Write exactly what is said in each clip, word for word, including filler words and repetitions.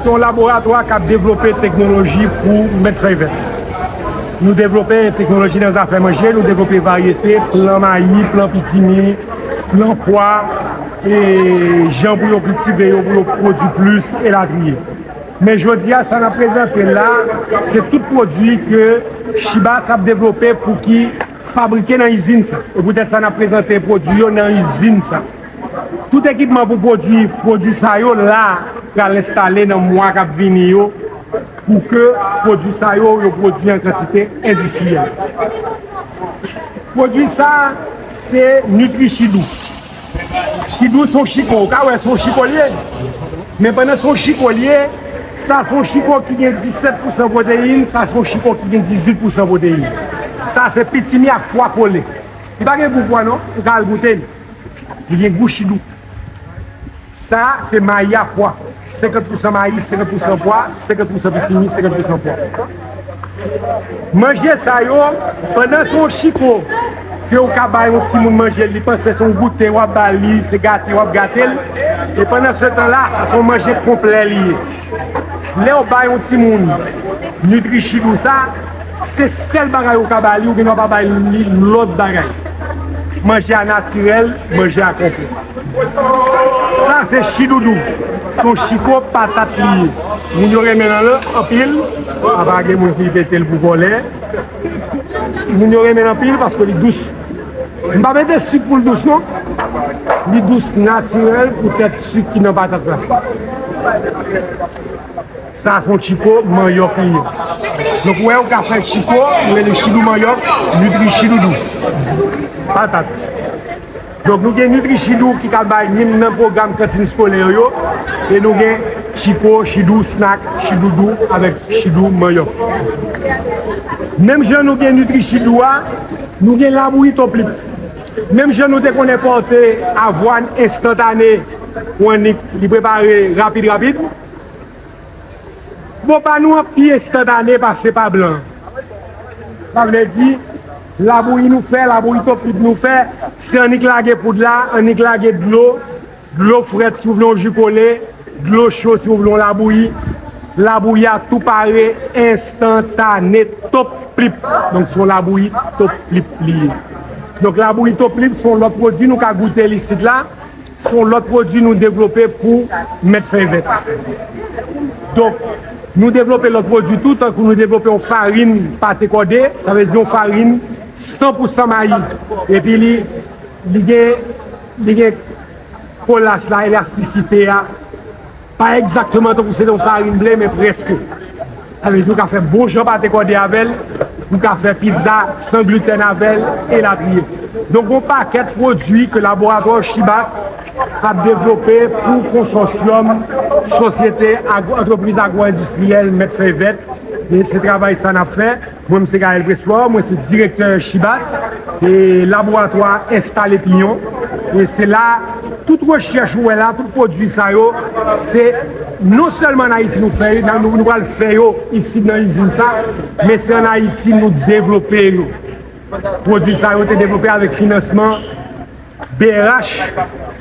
Se yon laboratwa k ap devlope teknoloji pou mèt fèy vèt. Nou devlope teknoloji nan zafè manje, nou devlope varyete, plan mayi, plan pitimi, plan pwa, e jan pou yo kiltive yo, pou yo pwodui plis, elatriye. Men jodi a, sa n ap prezante la, se tout pwodui ke Chibas ap devlope pou ki fabrike nan izin sa. E poutèt sa n ap prezante pwodui yo nan izin sa. Tout ekipman pou pwodui pwodui sa yo la pral enstale nan mwa k ap vini yo pou ke pwodui sa yo, yo pwodui an kantite endistriyèl. Pwodui sa, se Nutri Chidou. Chidou se yon chiko, ou ka wè se yon chiko l ye. Men pandan se yon chiko l ye, sa se yon chiko ki gen disèt pousan pwoteyin, sa se yon chiko ki gen dizuit pousan pwoteyin. Sa se pitimi ak pwa kole. Li pa gen gou pwa non, ou ka al goute l. Li gen gou chidou. Sa se mayi a pwa. Senkant pousan mayi, senkant pousan pwa, senkant pousan pitimi, senkant pousan pwa. Manje sa yo, pandan se yon chiko ke ou ka bay yon timoun manje l, li panse se yon goute w ap ba li, se gate w ap gate l. E pandan se tan la, sa se yon manje konplè li ye. Lè w bay yon timoun Nutri Chidou sa, se sèl bagay ou ka ba li, ou gendwa pa bay li lòt bagay. Manje a natirèl, manje a konplè. Sa se chidoudou. Se yon chiko patat li ye. Moun yo renmen l anpil. Apa gen moun ki pete l pou vòlè. Moun yo renmen l anpil paske li dous. M pa mete sik pou l dous non. Li dous natirèl poutèt sik ki nan patat la. Sa se yon chiko manyòk li ye. Donk, ou wè, ou ka fè chiko, nou rele chidou manyòk, Nutri Chidoudou. Patat. Donk, nou gen Nutri Chidou ki ka bay menm nan pwogram kantin eskolè yo, e nou gen chiko, chidou, snack, chidoudou avèk chidou manyòk. Menm jan nou gen Nutri Chidou a, nou gen labouyi Toplip. Menm jan nou te konn enpòte avwàn enstantane pou annik li prepare rapid rapid, bon, pa nou an pi enstantane pase pa blan. Sa vle di, labouyi nou fè, labouyi Toplip nou fè, se annik lage poud la, annik lage dlo, dlo frèt si w vle yon ji kole, dlo cho si w vle yon labouyi. Labouyi a tou pare, enstantane, Toplip. Donk, se yon labouyi Toplip li ye. Donk, labouyi Toplip se yon lòt pwodui nou ka goute isit la. Se yon lòt pwodui nou devlope pou mèt fèy vèt. Donk, nou devlope lòt pwodui tou, tankou nou devlope yon farin pate kòde, sa vle di yon farin san pousan mayi. Epi li, li gen, li gen kolas la, elastisite a, pa egzakteman tankou se yon farin ble, men prèske. Sa vle di ou ka fè bon jan pate kòde avè l, ou ka fè pizza san gluten avè l, elatriye. Donk, yon pakèt pwodui ke laboratwa Chibas ap devlope pou konsòsyòm sosyete agro, antrepriz agro-endistriyèl Mèt Fèy Vèt. E se travay sa n ap fè. Mwen, m se Gaël Pressoir, mwen se direktè Chibas, e laboratwa enstale Pinyon. E se la, tout rechèch ou wè la, tout pwodui sa yo, se non sèlman ann Ayiti nou fè yo, nou, nou pral fè yo isit nan izin sa, men se ann Ayiti nou devlope yo. Pwodui sa yo te devlope avèk finansman B R H,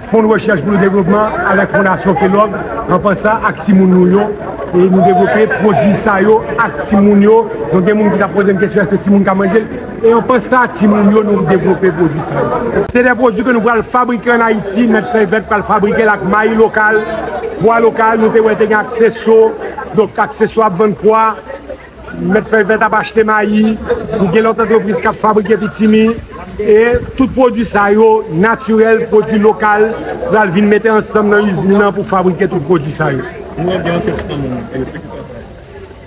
Fon de Rechèch pou le Devlopman, avèk Fondasyon Kellogg, an pansan ak timoun nou yo. E nou devlope pwodui sa yo ak timoun yo. Donk, gen moun ki t ap poze m kesyon, èske timoun ka manje l? E an pansan ak timoun yo, nou devlope pwodui sa yo. Se de pwodui ke nou pral fabrike ann Ayiti, Mèt Fèy Vèt pral fabrike l ak mayi lokal, pwa lokal, nou te wè te gen Akseso, donk Akseso ap vann pwa, Mèt Fèy Vèt ap achte mayi, nou gen lòt antrepriz k ap fabrike pitimi, e tout pwodui sa yo natirèl, pwodui lokal, pral vin mete ansanm nan izin nan pou fabrike tout pwodui sa yo. Nou wè gen yon tèks nan men w, e se ki sa sa ye?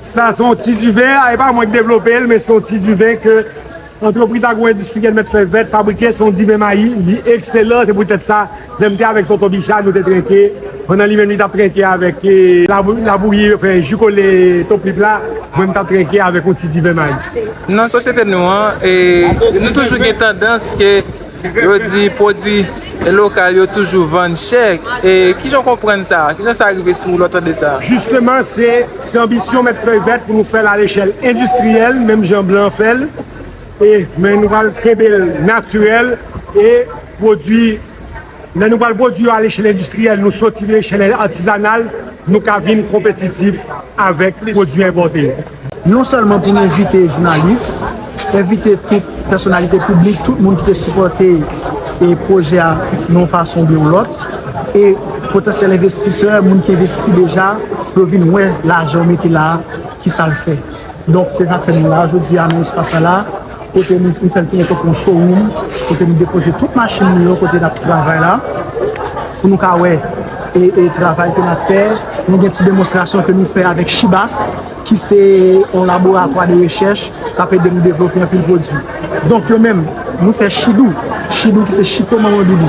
Sa se yon ti diven, e pa mwen k devlope l, men se yon ti diven ke antrepriz agwo-endistriyèl Mèt Fèy Vèt fabrike, se yon diven mayi, li ekselan, se poutèt sa, lè m te avèk Tonton Bicha, nou te trenke, pandan li menm li t ap trenke avèk, e, labou-, labouyi, anfen, ji kole Toplip la, mwen m t ap trenke avèk yon ti diven mayi. Nan sosyete nou an, e, nou toujou gen tandans ke yo di pwodui lokal yo toujou vann chè. E kijan w konprann sa? Kijan sa rive sou ou lè w tande sa? Jisteman, se, se anbisyon Mèt Fèy Vèt pou nou fè l alechèl endistriyèl, menm jan blan fè l. E, men nou pral kenbe l natirèl e pwodui, lè nou pral pwodui yo alechèl endistriyèl, nou soti lechèl atizanal, nou ka vin konpetitif avèk pwodui enpòte yo. Non sèlman pou nou envite jounalis, envite tout pèsonalite piblik, tout moun ki te sipòte e pwojè a nan yon fason oubyen yon lòt, e potansyèl envestisè, moun ki envesti deja, pou yo vin wè lajan yo mete la a, ki sa l fè. Donk, se sa k fè nou la jodi a nan espas la la, kote nou, nou fè l tounen tankou yon showroom, kote nou depoze tout machin nou yo, kote n ap travay la, pou nou ka wè e, e travay ke n ap fè. Nou gen ti demonstrasyon ke nou fè avèk Chibas, ki se yon laboratwa de rechèch k ap ede nou devlope anpil pwodui. Donk, yo menm, nou fè chidou, chidou ki se chito manman doudou.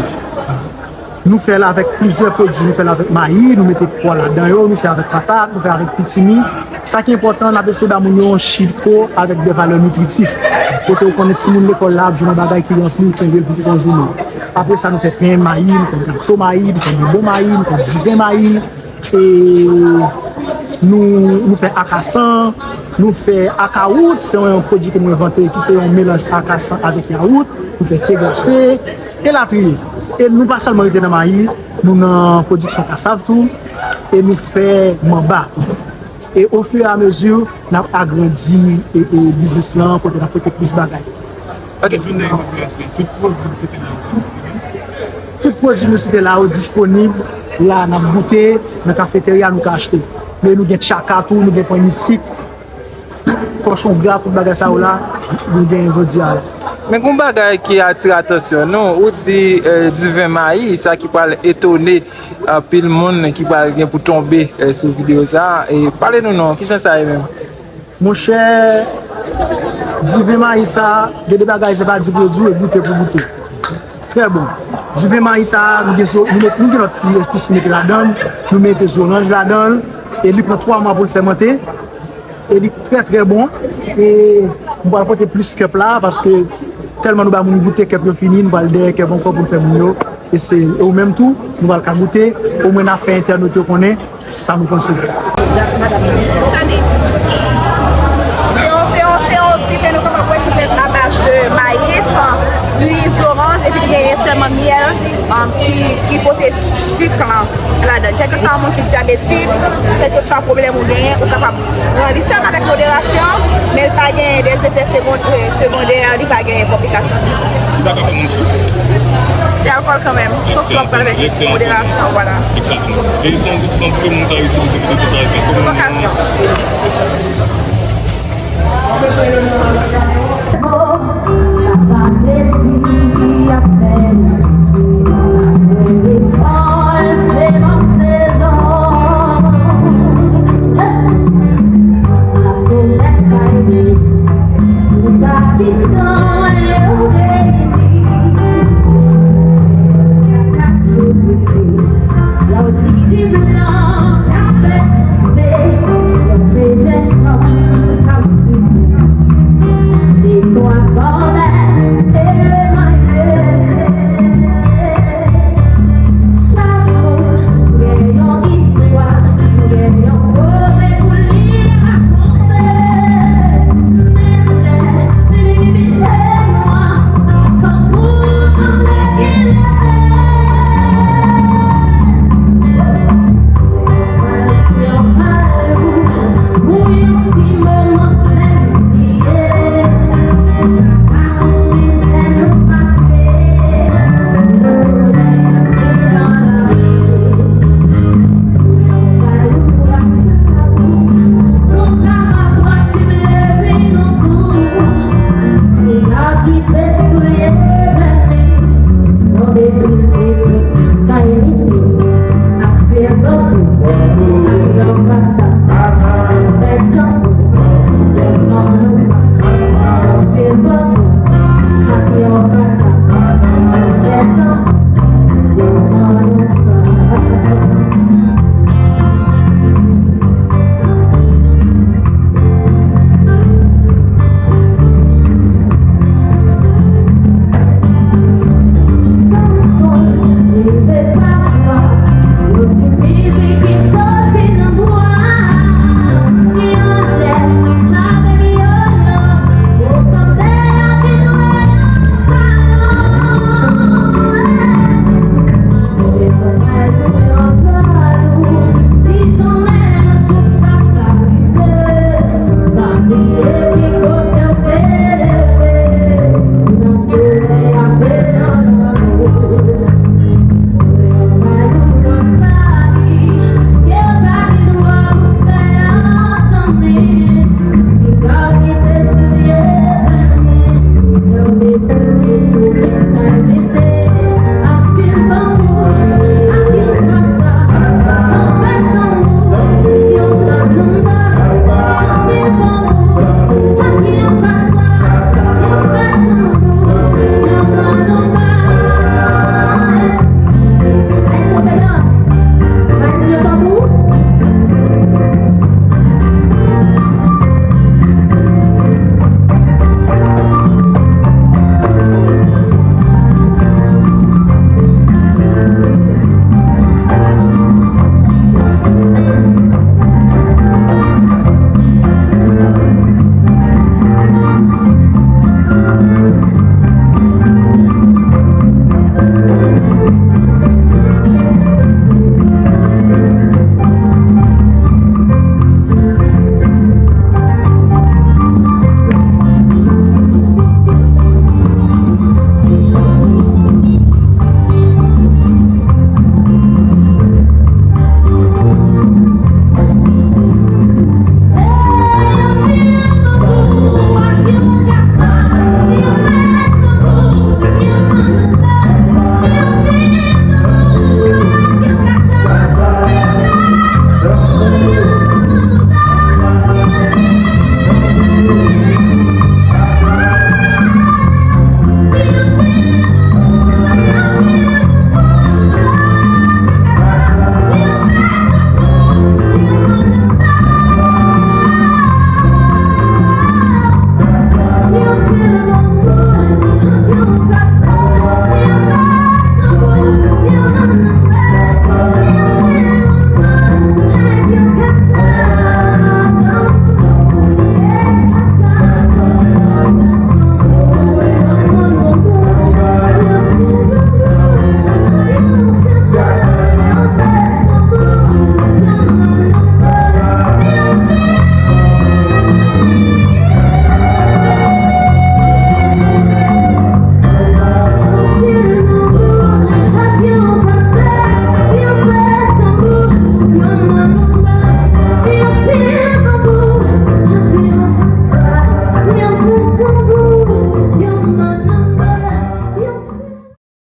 Nou fè l avèk plizyè pwodui. Nou fè l avèk mayi, nou mete pwa ladan yo, nou fè avèk patat, nou fè avèk pitimi. Sa ki enpòtan, n ap eseye ba moun yo yon chidko avèk de valè nitritif. Kote ou konnen timoun lekòl la ap jwenn yon bagay ki ranpli, ou kenbe l pou tout yon jounen. Apre sa, nou fè pen mayi, nou fè gato mayi, nou fè bonbon mayi, nou fè diven mayi. E nou, nou fè akasan, nou fè akawout, se yon pwodui ke nou envante ki se yon melanj akasan avèk yawout, nou fè te glase, elatriye. E nou pa sèlman rete nan mayi, nou nan pwodiksyon kasav tou, e nou fè manba. E ofiramezi, n ap agrandi e, e biznis lan, kote n ap pote plis bagay. Ok. Tout pwodui nou site la yo disponib. Tout pwodui nou site la yo disponib. La, n ap goute, nan kafeterya, nou ka achte. Men nou gen tchaka tou, nou gen panni sik, kòchon gra, tout bagay sa yo la, nou gen jodi a la. Men gen yon bagay ki atire atansyon nou, ou di eh, diven mayi, sa ki pral etone anpil moun ki pral gen pou tonbe eh, sou videyo sa a. E pale nou non, kijan sa ye menm? Monchè, diven mayi sa, gen de bagay se pa di pou yo di w, e goute pou goute. Trè bon. Diven mayi sa, nou gen, zo- nou met- nou gen lòt ti espis nou mete ladan l, nou mete zoranj ladan l, e li pran twa mwa pou l fèmante, e li trè trè bon. E nou pral pote plis kèp la, paske tèlman nou ba moun goute kèp yo fini, nou pral dèyè kèp ankò pou n fè moun yo eseye l. E ou menm tou, nou pral ka goute, omwen n a fè entènot yo konnen sa nou panse. Tande. Se yon, se yon, se yon ti ke nou kapab wè ki fèt a baz de mayi, diri, zoranj, epi li genyen sèlman myèl um, ki, ki pote sik lan ladan. Kèlkeswa yon moun ki dyabetik, kèlkeswa pwoblèm ou genyen, ou kapab pran li sèlman avèk moderasyon, men l pa genyen de zefè segondè, li pa genyen konplikasyon. Li pa ka fè moun sou? Se alkòl kanmenm, sof twòp avèk moderasyon, vwala. Egzakteman. E se yon, se yon ti moun ka itilize pou tout okazyon. Tout okazyon. Mèsi. Sa pa vle di apèn. Apre lekòl, se nan sezon. Aso West Friday, tout abitan